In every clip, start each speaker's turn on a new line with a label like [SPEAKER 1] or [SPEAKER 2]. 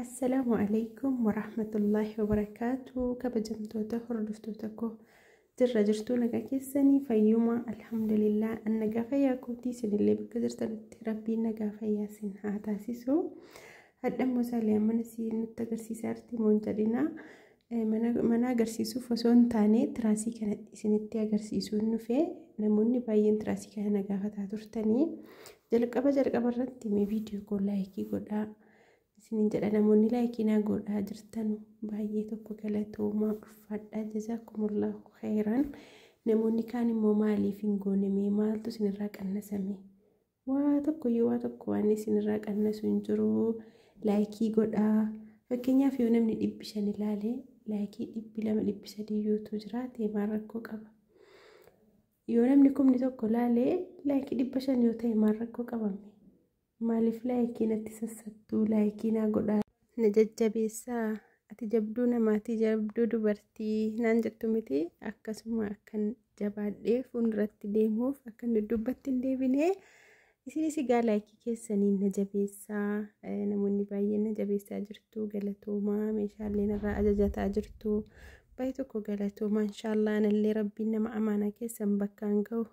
[SPEAKER 1] Assalaamu alaikum warahmatullaahi wabarakaatu. Kabajamtoota hordoftoota koo, jirra jirtuu? Nagaa keessanii? Fayyuma? Alhamdulillah, an nagaa fayyaa kootii. Isinillee bakka jirtanitti Rabbiin nagaa fayyaa isin haa taasisu. Hadhammoo Saaliyaan mana si nutti agarsiisaa jirti moo hin jedhinaa. Mana agarsiisuuf osoo hin taane, tiraasii kana isinitti agarsiisuun dhufe. Namoonni baay'een tiraasii kana na gaafataa turtanii. Jalqaba jalqaba irratti mee viidiyoo koo like godhaa isinin jedha. Namoonni like naa godhaa jirtan baay'ee tokko galatoomaa, ulfaadhaa, jazaakumullahu khayran. Namoonni kaan immoo maaliif hin goone? Mee maaltu isinirraa qannasame? Waa tokko iyyuu, waa tokko waan isinirraa qannasu hin jiru. Like godhaa. Fakkeenyaaf, yoo namni 500 ilaale, like 200, 300 yootu jiraate, maal rakkoo qaba? Yoo namni 1000 ilaale, like 500 yoo ta'e, maal rakkoo qabame? Maaliif like natti sassattuu? Like naa godhaa, na jajjabeessaa. Ati jabduu namaatii, jabduu dubartii naan jettu miti? Akkasuma akkan jabaadhee fuulduratti deemuuf, akkan duddubbatti hin deebine, isinis egaa like keessaniin na jabeessaa. Namoonni baay'een na jabeessaa jirtu, galatoomaa. Meeshaaleen irraa ajajataa jirtu, baay'ee tokko galatoomaa. Inshaallah, anallee Rabbiin nama amaanaa keessan bakkaan ga'u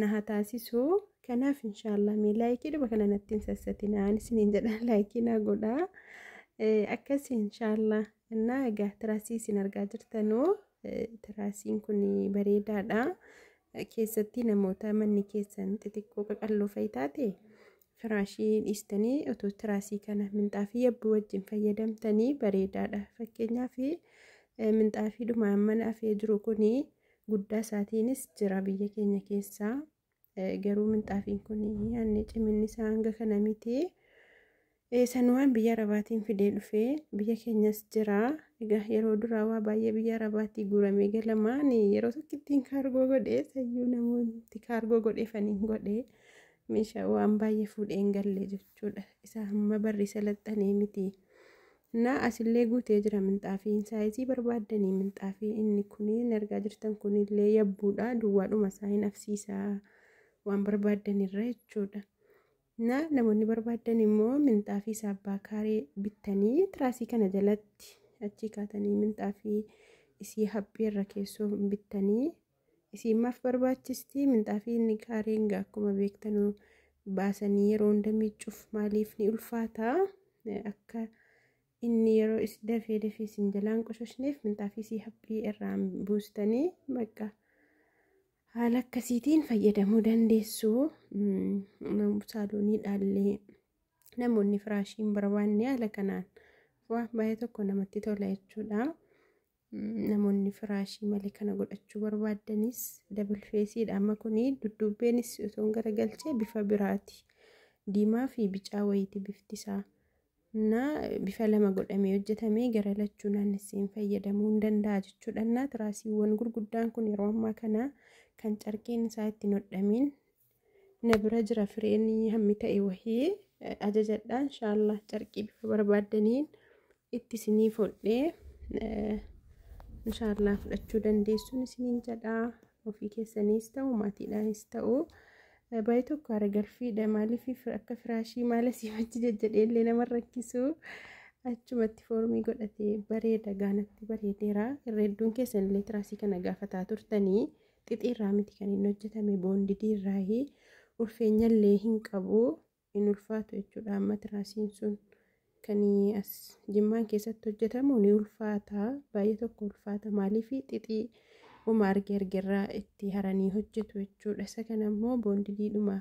[SPEAKER 1] na haa taasisu. Kanaaf inshaallah, mee like dhuma kana natti hin sassatinaan isiniin jedha, like naa godhaa. Akkas inshaallah. Innaa egaa tiraasii isin argaa jirtanuu, tiraasiin kun bareedaadha. Keessatti namoota manni keessan xixiqqoo qaqalloo fa'i taate, firaashii dhiistanii otoo tiraasii kana minxaafii yabbuu wajjin fayyadamtanii bareedaadha. Fakkeenyaaf, minxaafii dhumaan mana afee jiru kuni guddaa isaatiinis jira biyya keenya keessaa. Garuu minxaafiin kun yaanni ciminni isaa hanga kana miti. Sanumaan biyya Arabaatiin fidee dhufee biyya keenyas jira. Egaa yeroo duraa waa baay'ee biyya Arabaatii guuramee galamaan yeroo tokkittiin kaargoo godhee, sayyuu namoonni kaargoo godheefaniin godhee meeshaa waan baay'ee fuudhee hin galle jechuudha. Isa hamma barri salaxanee miti. Na asillee guutee jira minxaafiin size barbaaddanii. Minxaafii inni kun argaa jirtan kunillee yabbuudha. Duwwaadhuma isaa hin afsiisaa waan barbaaddanirra jechuudha. Na namoonni barbaadan immoo minxaafii isaa abbaa kaaree bittanii, tiraasii kana jalatti achii kaatanii, minxaafii isii haphii irra keessoo bittanii, isii maaf barbaachisti? Minxaafii inni kaareen akkuma beektanu baasanii yeroo hunda miicuuf maaliif ni ulfaata. Akka inni yeroo dafee dafee isin jalaan qoshashneef, minxaafii isii haphii irraan buustanii bakka haala akkasiitiin fayyadamuu dandeessu. Saalooniidhaallee namoonni firaashii hin barbaanne haala kanaan waan baay'ee tokko namatti tola jechuudha. Namoonni firaashii malee kana godhachuu barbaaddanis, double faceiidha amma kuni. Dudduubbeenis osoo garagalchee bifa biraati. Diimaa fi bicaa wayiiti bifti isaa. Na bifa lama godhamee hojjetamee gara lachuu naannesseen fayyadamuu hin danda'a jechuudha. Na tiraasiiwwan gurguddaan kun yeroo ammaa kana kan carqeen isaa ittiin hodhamiin na bira jira, fireen hammi ta'e wahii ajajadha. Inshaallah, carqii bifa barbaaddaniin itti isinii hodhee, inshaallah fudhachuu dandeessuun isiniin jedha. Ofii keessaniis ta'u, maatiidhaanis ta'u, baay'ee tokko haara galfiidha. Maaliif akka firaashii maal asii achi jajjadhee illee nama rakkisu, achumatti form godhatee bareeda, gaanatti bareedeera. Irra hedduun keessan illee tiraasii kana gaafataa turtanii. Xixiirraa miti kan inni hojjetame, bonded irraayi. Ulfeenyallee hin qabu, hin ulfaatu jechuudha. Amma tiraasiin sun kan as Jimmaan keessatti hojjetamu ni ulfaata, baay'ee tokko ulfaata. Maaliif? Xixii uma arge argerraa itti haranii hojjetu jechuudha. Isa kana immoo bondediidhuma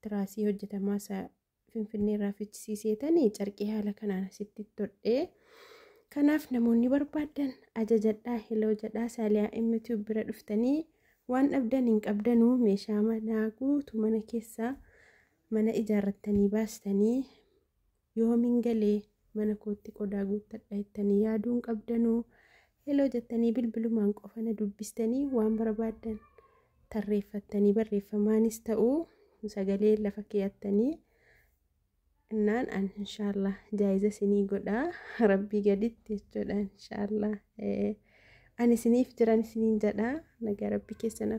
[SPEAKER 1] tiraasii hojjetamaa isaa Finfinneerraa fichisiiseetanii carqii haala kanaan asitti todhee. Kanaaf namoonni barbaadan ajajadhaa, hello jedhaa. Saaliyaa MTube bira dhuftanii waan dhabdan hin qabdanuu. Meeshaa manaa guutuu, mana keessaa mana ijaarrattanii baastanii, yoomiin galee mana kootti qodaa guuttadha jettanii yaaduu hin qabdanuu. Hello jettanii bilbilumaan qofa na dubbistanii, waan barbaaddan tarreeffattanii, barreeffamaanis ta'uu sagalee lafa keeyyattanii innaan, an inshaallah jaayiza isinii godhaa, Rabbii gaditti jechuudha. Inshaallah, ani isiniif jiran isiniin jedha. Nagaa Rabbii keessan.